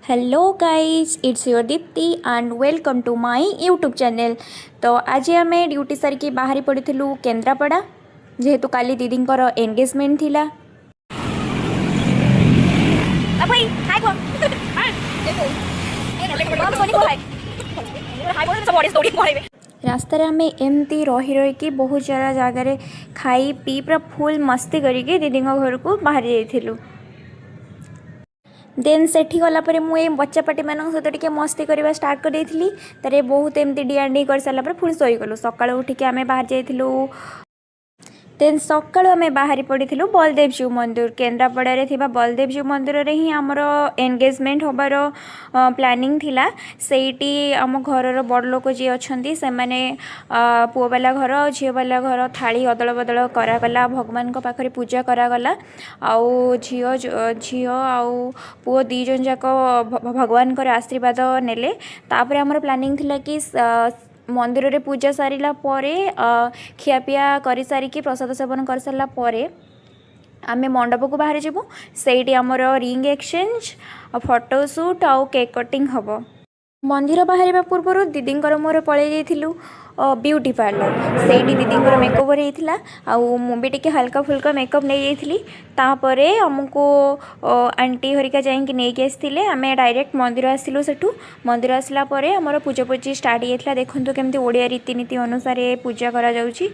Hello guys, it's your Deepti and welcome to my YouTube channel. ତ ଆଜି ଆମେ duty ସାରିକି ବାହାରି ପଡ଼ିଥିଲୁ କେନ୍ଦ୍ରାପଡ଼ା, ଯେହେତୁ କାଲି ଦିଦିଙ୍କର ଏନଗେଜମେଣ୍ଟ ଥିଲା। ଭାଇ, ହାଇ କୁହ। ହାଇ ହାଇ ହାଇ, ସବୁ ଅଡ଼ିଏନ୍ସ ଦୌଡ଼ିକି ପଳେଇବେ। ରାସ୍ତାରେ ଆମେ ଏମିତି ରହି ରହିକି ବହୁତ ସାରା ଜାଗାରେ ଖାଇ ପିଇ, ପୁରା ଫୁଲ୍ ମସ୍ତି କରିକି ଦିଦିଙ୍କ ଘରକୁ ବାହାରି ଯାଇଥିଲୁ। ଦେନ୍ ସେଠି ଗଲା ପରେ ମୁଁ ଏଇ ବଚ୍ଚା ପାର୍ଟିମାନଙ୍କ ସହିତ ଟିକେ ମସ୍ତି କରିବା ଷ୍ଟାର୍ଟ କରିଦେଇଥିଲି। ତାରେ ବହୁତ ଏମିତି ଡିଆଁ ଡିଇଁ କରିସାରିଲା ପରେ ପୁଣି ଶୋଇଗଲୁ। ସକାଳୁ ଉଠିକି ଆମେ ବାହାରି ଯାଇଥିଲୁ। ଦେନ୍ ସକାଳୁ ଆମେ ବାହାରି ପଡ଼ିଥିଲୁ ବଳଦେବଜୀଉ ମନ୍ଦିର। କେନ୍ଦ୍ରାପଡ଼ାରେ ଥିବା ବଳଦେବଜୀଉ ମନ୍ଦିରରେ ହିଁ ଆମର ଏନଗେଜମେଣ୍ଟ ହେବାର ପ୍ଲାନିଂ ଥିଲା। ସେଇଠି ଆମ ଘରର ବଡ଼ ଲୋକ ଯିଏ ଅଛନ୍ତି, ସେମାନେ ପୁଅବାଲା ଘର ଆଉ ଝିଅବାଲା ଘର ଥାଳି ଅଦଳ ବଦଳ କରାଗଲା, ଭଗବାନଙ୍କ ପାଖରେ ପୂଜା କରାଗଲା ଆଉ ଝିଅ ଆଉ ପୁଅ ଦୁଇ ଜଣ ଯାକ ଭଗବାନଙ୍କର ଆଶୀର୍ବାଦ ନେଲେ। ତାପରେ ଆମର ପ୍ଲାନିଂ ଥିଲା କି ମନ୍ଦିରରେ ପୂଜା ସାରିଲା ପରେ, ଖିଆପିଆ କରିସାରିକି, ପ୍ରସାଦ ସେବନ କରିସାରିଲା ପରେ ଆମେ ମଣ୍ଡପକୁ ବାହାରି ଯିବୁ। ସେଇଠି ଆମର ରିଙ୍ଗ ଏକ୍ସଚେଞ୍ଜ, ଫଟୋ ସୁଟ୍ ଆଉ କେକ୍ କଟିଂ ହେବ। ମନ୍ଦିର ବାହାରିବା ପୂର୍ବରୁ ଦିଦିଙ୍କର ମୋର ପଳେଇ ଯାଇଥିଲୁ ବିୟୁଟି ପାର୍ଲର। ସେଇଠି ଦିଦିଙ୍କର ମେକଓଭର୍ ହେଇଥିଲା ଆଉ ମୁଁ ବି ଟିକେ ହାଲକା ଫୁଲକା ମେକଅପ୍ ନେଇଯାଇଥିଲି। ତାପରେ ଆମକୁ ଆଣ୍ଟି ହରିକା ଯାଇକି ନେଇକି ଆସିଥିଲେ। ଆମେ ଡାଇରେକ୍ଟ ମନ୍ଦିର ଆସିଲୁ। ସେଠୁ ମନ୍ଦିର ଆସିଲା ପରେ ଆମର ପୂଜାପୂଜି ଷ୍ଟାର୍ଟ ହେଇଯାଇଥିଲା। ଦେଖନ୍ତୁ କେମିତି ଓଡ଼ିଆ ରୀତିନୀତି ଅନୁସାରେ ପୂଜା କରାଯାଉଛି।